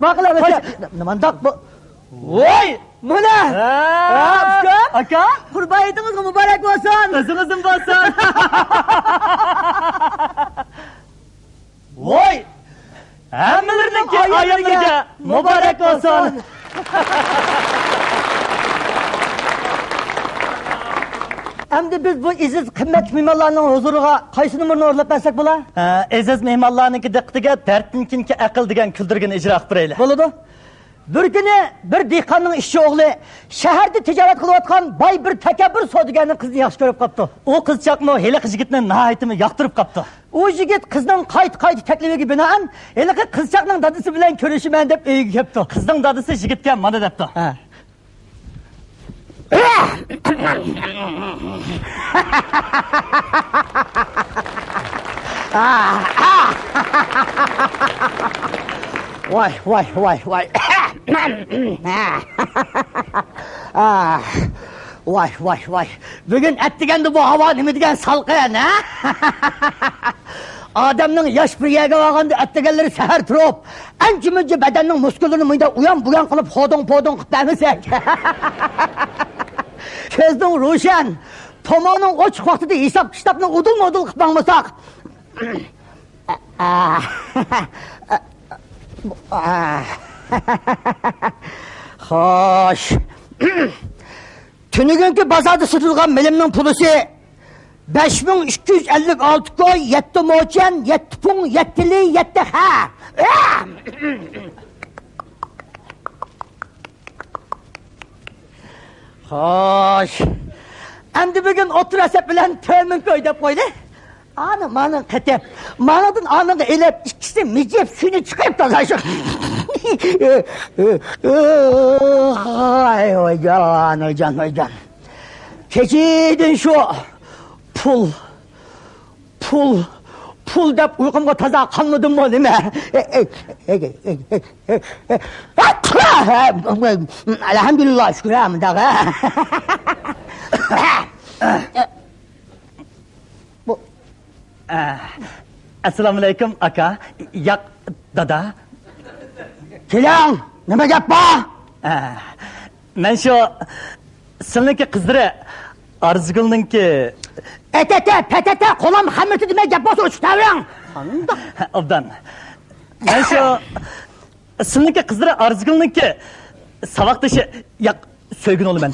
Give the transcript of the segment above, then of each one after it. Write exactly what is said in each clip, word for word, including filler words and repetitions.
باقىلا، قاش- نېمانداق بۇ؟ ۋوي! مانا! ھە، ئۇكام! ئاكا! قۇربان ھېيتىڭىزغا مۇبارەك بولسۇن! ئۆزىڭىزدىن بولسۇن! ۋوي! ھەممىلىرىنىڭكى ئاياللىرىگە مۇبارەك بولسۇن! ئەمدى بىز بۇ ئەزىز قىممەتلىك مېھمانلارنىڭ ھۇزۇرىغا قايسى نومۇرنى ئورۇنلاپ بەرسەك بولا؟ ئە، ئەزىز مېھمانلارنىڭكى دىققىتىگە دەردتىن كېيىنكى ئەقىل دېگەن كۈلدۈرگىنى ئىجرا قىلىپ بېرەيلى. بولىدۇ. بىر كۈنى بىر دېھقاننىڭ ئىشچى ئوغلى شەھەردە تىجارەت قىلىۋاتقان باي بىر تەكەببۇر سودىگەرنىڭ قىزىنى ياخشى كۆرۈپ قاپتۇ. ئۇ قىزچاقمۇ ھېلىقى يىگىتنى ناھايىتىمۇ ياقتۇرۇپ قاپتۇ. ئۇ يىگىت قىزنىڭ قايتا-قايتا تەكلىپىگە بىنائەن، ھېلىقى قىزچاقنىڭ دادىسى بىلەن كۆرۈشىمەن دەپ ئۆيىگە كەپتۇ. قىزنىڭ دادىسى يىگىتكە مانا دەپتۇ. ھە. ۋاي، ۋاي، ۋاي، ۋاي. ۋاي، ۋاي، ۋاي. بۈگۈن ئەتىگەندە بۇ ھاۋا نېمە دېگەن سالقىن، ھە؟ ئادەمنىڭ ياش بىر يەرگە بارغاندا ئەتىگەنلىرى سەھەر تۇرۇپ، ئەنچە-مۇنچە بەدەننىڭ مۇسكۇللىرىنى مۇنداق ئۇيان-بۇيان قىلىپ، ھودۇڭ-پودۇڭ قىلىپ بەرمىسەك. كۆزنىڭ روشەن، تومۇرنىڭ ئوچۇق ۋاقتىدا ھېساب-كىتابنى ئۇدۇل-مۇدۇل قىلىپ ماڭمىساق. خوش. تۈنۈگۈنكى بازاردا سېتىلغان مېلىمنىڭ پۇلىسى بەش مىڭ ئىككى يۈز ئەللىك ئالتە كوي، يەتتە موچەن، يەتتە پۇڭ، يەتتە لى، يەتتە خە. خوش. ئەمدى بۈگۈن ئوتتۇرا ھەسەپ بىلەن تۆمۈن كوي دەپ قويدى. ئانى مانى قېتىپ، مانىدىن ئانىغا ئېلىپ، ئىككىسى مىجىپ، سۈيىنى چىقىرىپ تازا شۇ. ۋاي، ۋايجان، ۋايجان، ۋايجان. كېچىدىن شۇ پۇل، پۇل، پۇل دەپ ئۇيقۇمغا تازا قانمىدىممۇ نېمە؟ ئەلھەمدۇلىللا، شۈكۈر ھە، مۇنداق ھە. بۇ، ئە، ئەسسالامۇئەلەيكۇم، ئاكا. ياق، دادا. كېلىڭ، نېمە گەپ بار؟ ئە، مەن شۇ سىلنىڭكى قىزلىرى ئارزۇگۈلنىڭكى. ئەتەتە، پەتەتە، قولام خەمىرى دېمەي گەپ بولسا ئوچۇق تەۋرەڭ. قانداق؟ ئوبدان. مەن شۇ سىلنىڭكى قىزلىرى ئارزۇگۈلنىڭكى ساۋاقدىشى، ياق، سۆيگۈن ئوغلى مەن.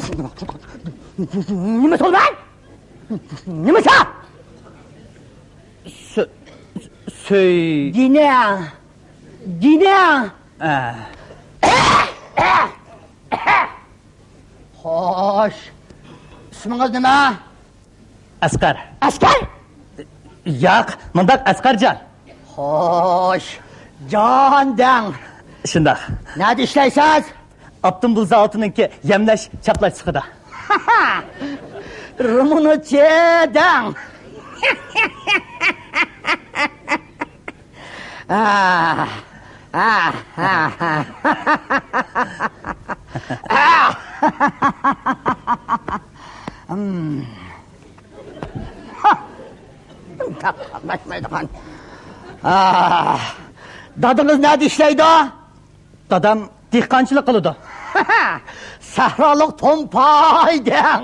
نېمە سول مەن؟ نېمە سا؟ سۆ-، سۆي. دېنە. دېنە. ئە. خوش. ئىسمىڭىز نېمە؟ ئەسقەر. ئەسقەر؟ ياق، مۇنداق ئەسقەرجان. خوش. جان دەڭ. شۇنداق. نەدە ئىشلەيسىز؟ ئاپتوموبىل زاۋۇتىنىڭكى يەملەش، چاپلاش سېخىدا. رېمونتچى دەڭ. دادىڭىز نەدە ئىشلەيدۇ؟ دادام دېھقانچىلىق قىلىدۇ. سەھرالىق تومپاي دەڭ.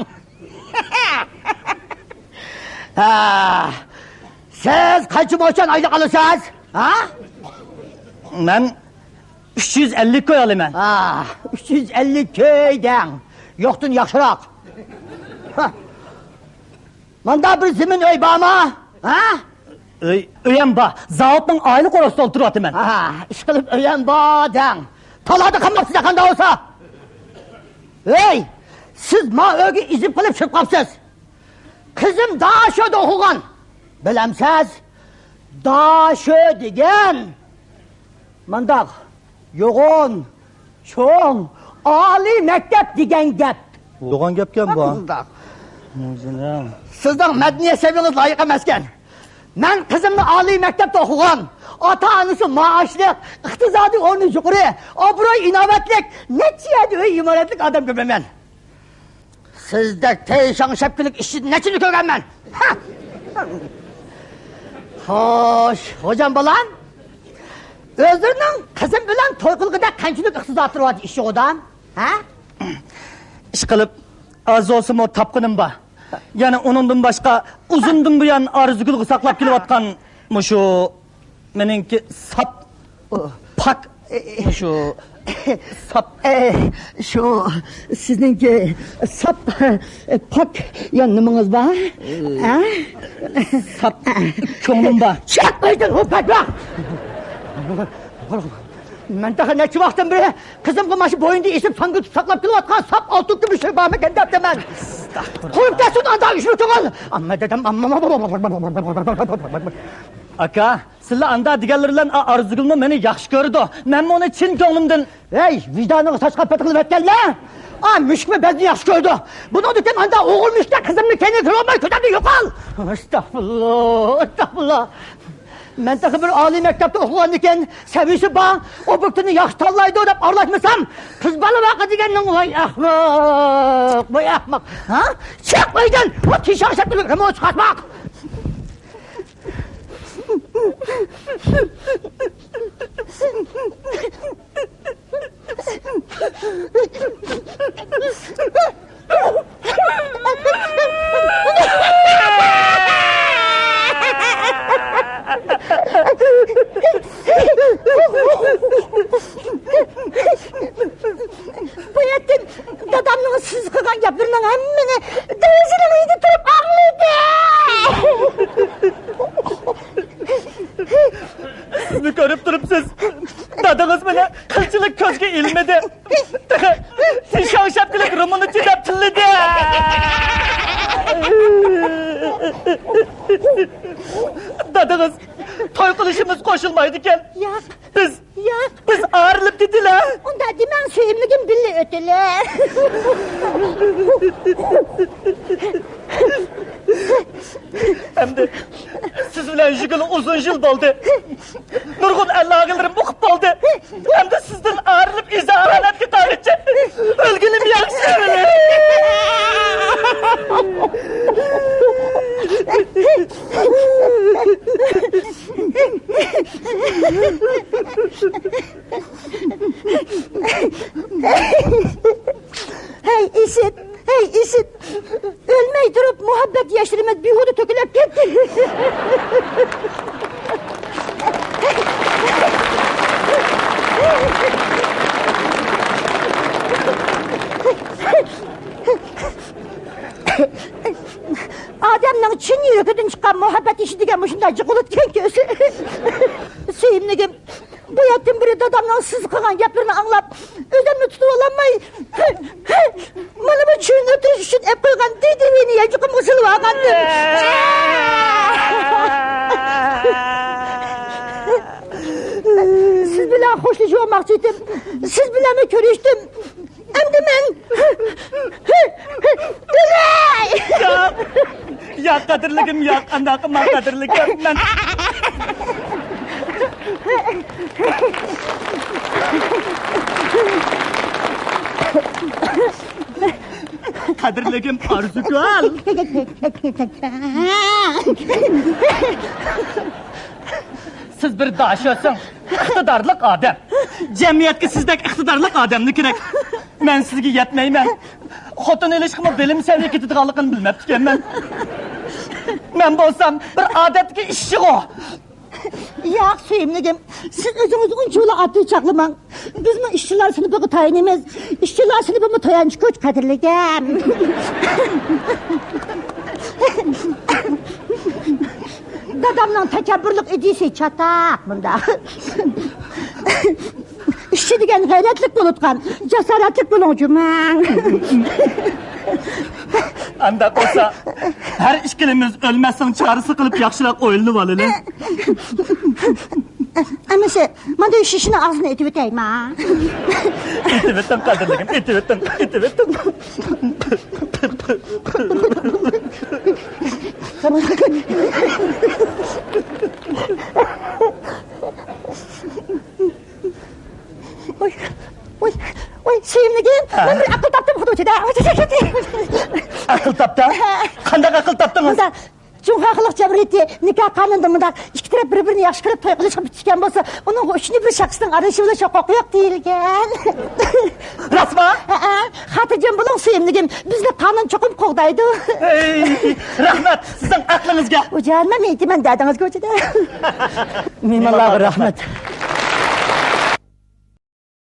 ھە، سىز قانچە موچەن ئايلىق ئالىسىز؟ ھە؟ مەن ئۈچ يۈز ئەللىك كوي ئالىمەن. ھە، ئۈچ يۈز ئەللىك كوي دەڭ. يوقتىن ياخشىراق. ھە. ماندا بىر زېمىن ئۆي بارمۇ؟ ھە؟ ئۆي، ئۆيەم بار. زاۋۇتنىڭ ئائىلە قورۇسىدا ئولتۇرۇۋاتىمەن. ھە، ئىشقىلىپ ئۆيەم بار دەڭ. تالادا قالماپسىز قانداق بولسا. ھەي، سىز ما ئۆيگە ئېزىپ قېلىپ چۈشۈپ قاپسىز. قىزىم داشۆدە ئوقۇغان. بىلەمسىز؟ داشۆ دېگەن مانداق يوغان، چوڭ، ئالىي مەكتەپ دېگەن گەپ. يوغان گەپكەن بۇ. مۇنداق. سىزنىڭ مەدەنىيەت سەۋىيىڭىز لايىق ئەمەسكەن. مەن قىزىمنى ئالىي مەكتەپتە ئوقۇغان، ئاتا-ئانىسى مائاشلىق، ئىقتىسادىي ئورنى يۇقىرى، ئابرۇي-ئىناۋەتلىك، نەچچە يەردە ئۆي ئىمارەتلىك ئادەم كۆرمەيمەن. سىزدەك تىرىشچان شەپكىلىك ئىشچىنى نەچچىنى كۆرگەنمەن. ھە! خوش، خوجام بالام. ئۆزلىرىنىڭ قىزىم بىلەن توي قىلغۇدەك قانچىلىك ئىقتىسادلىرى بار ئىششىغۇدام؟ ھە؟ ئىشقىلىپ، ئاز بولسىمۇ تاپقىنىم بار. يەنە ئۇنىڭدىن باشقا ئۇزۇندىن بۇيان ئارزۇگۈلگە ساقلاپ كېلىۋاتقان مۇشۇ مېنىڭكى ساپ، پاك، مۇشۇ ساپ. ئە، شۇ سىزنىڭكى ساپ، پاك يا نېمىڭىز بار؟ ھە؟ ساپ كۆڭلۈم بار. چىق ئۆيدىن، ئۇ بەتبەخت! مەن تېخى نەچچە ۋاقىتتىن بېرى قىزىمغا مانا شۇ بوينىدا ئېسىپ ساڭگا ساقلاپ كېلىۋاتقان ساپ ئالتۇن كۈمۈشلىرى بارمىكەن دەپتىمەن. قويۇپ كەتسۇن ئانداق ئىشنى تۇغۇل. ئامما دادام، ئامما. ئاكا، سىلەر ئاندا دېگەنلىرى بىلەن ئا-، ئارزۇگۈلمۇ مېنى ياخشى كۆرىدۇ. مەنمۇ ئۇنى چىن كۆڭلۈمدىن. ھەي، ۋىجدانىغا ساچقا پېتىقلىۋەتكەنلەر! ئا، مۈشۈكمۇ بەزنى ياخشى كۆرىدۇ. بۇنىڭدىن كېيىن ئاندا ئوغۇل مۈشۈكتەك قىزىمنى كەينىگە كىرىۋالماي كۆزۈمدىن يوقال! ئەستەغپۇرۇللا، ئەستەغپۇرۇللا. مەن تېخى بىر ئالىي مەكتەپتە ئوقۇغاندىكىن سەۋىيىسى بار، ئوبيېكتىنى ياخشى تاللايدۇ دەپ ئارىلاشمىسام، قىز بالا ۋەقە دېگەننىڭ ۋاي ئەخمەق، ۋاي ئەخمەق. ھە؟ چىق ئۆيدىن! بۇ تىشاڭ شەپتىلىك رېمونت چىقارتماق! بۇ يەردىن دادامنىڭ سىز قىلغان گەپلىرىنىڭ ھەممىنى دېرىزىنىڭ ئېگىدە تۇرۇپ ئاڭلىدى. سىزنى كۆرۈپ تۇرۇپسىز، دادىڭىز مېنى قىلچىلىك كۆزگە ئىلمىدى. تېخى تىشاڭشاپ كېلىپ رېمونتچى دەپ تىللىدى. دادىڭىز توي قىلىشىمىز قوشۇلمايدىكەن. ياق. بىز، ياق. بىز ئايرىلىپ كېتىلە. ئۇنداق دېمەڭ، سۆيۈملۈكۈم، بىللە ئۆتىلە. ئەمدى سىز بىلەن يۈرگىلى ئۇزۇن يىل بولدى. نۇرغۇن ئەللاغىلىرىم ئۇقۇپ بولدى. ئەمدى سىزدىن ئايرىلىپ ئىزاھانەتكە قارىچە ئۆلگىنىم ياخشى. ھەي ئىسىت، ھەي ئىسىت! ئۆلمەي تۇرۇپ مۇھەببەت ياشلىرىمىز بىھۇدە تۆكۈلۈپ كەتتى. ئادەمنىڭ چىن يۈرىكىدىن چىققان مۇھەببەت يېشى دېگەن مۇشۇنداق جىقىلىدىكەنكى ئۆزى. سۆيۈملۈكۈم، بۇ يەردىن بېرى دادامنىڭ سىز قىلغان گەپلىرىنى ئاڭلاپ، ئۆزۈمنى تۇتۇۋالالماي، مانا بۇ چۆلنى ئۆتۈرۈش ئۈچۈن ئېلىپ قويغان دىدىۋىنى يانچۇقۇمغا سېلىۋالغانىدىم. سىز بىلەن خوشلىشىۋالماقچى ئىدىم. سىز بىلەنمۇ كۆرۈشتۈم. ئەمدى مەن ئۆلەي! ياق! ياق، قەدىرلىكىم، ياق، ئانداق قىلما، قەدىرلىكىم، مەن. قەدىرلىكىم ئارزۇگۈل! سىز بىر داشۆسىڭ، ئىقتىدارلىق ئادەم. جەمئىيەتكە سىزدەك ئىقتىدارلىق ئادەملا كېرەك. مەن سىزگە يەتمەيمەن. خوتۇن ئېلىشقىمۇ بىلىم سەۋىيە كېتىدىغانلىقىنى بىلمەپتىكەنمەن. مەن بولسام بىر ئادەتتىكى ئىشچىغۇ. ياق، سۆيۈملۈكۈم، سىز ئۆزىڭىزنى ئۇنچىۋالا ئاددىي چاغلىماڭ. بىزمۇ ئىشچىلار سىنىپىغا تايىنىمىز. ئىشچىلار سىنىپىمۇ تايانچ كۈچ، قەدىرلىكىم. دادامنىڭ تەكەببۇرلۇق ئىدىيىسى چاتاق مۇنداق. ئىشچى دېگەن غەيرەتلىك بولۇۋاتقان، جاسارەتلىك بولۇڭ جۇمۇڭ. ئانداق بولسا، ھەر ئىككىلىمىز ئۆلمەسنىڭ چارىسى قىلىپ ياخشىراق ئويلىنىۋالىلى. ئەمىسە، مانا شۇ شىشىنىڭ ئاغزىنى ئېتىۋېتەي ما. ئېتىۋېتىڭ، قەدىرلىكىم، ئېتىۋېتىڭ، ئېتىۋېتىڭ. ۋاي، ۋاي، ۋاي، سۆيۈملۈكۈم، ھە؟ مەن بىر ئەقىل تاپتىم خۇددى ئۆتىدە. ئەقىل تاپتىڭ؟ ھە. قانداق ئەقىل تاپتىڭىز؟ مۇنداق. جۇڭخۇا خەلق جۇمھۇرىيىتى نىكاھ قانۇنىدا مۇنداق، ئىككى تەرەپ بىر-بىرىنى ياخشى كۆرۈپ توي قىلىشقا پۈتۈشكەن بولسا، ئۇنىڭغا ئۈچىنچى بىر شەخسنىڭ ئارىلىشىۋېلىش ھوقۇقى يوق دېيىلگەن. راستمۇ؟ ھەئە، خاتىرجەم بولۇڭ سۆيۈملۈكۈم، بىزنى قانۇن چوقۇم قوغدايدۇ. ئەي، رەھمەت سىزنىڭ ئەقلىڭىزگە. ئۇجان، مەن ئېيتىمەن دەدىڭىزگە ئۇجىدە. مېھمانلارغا رەھمەت.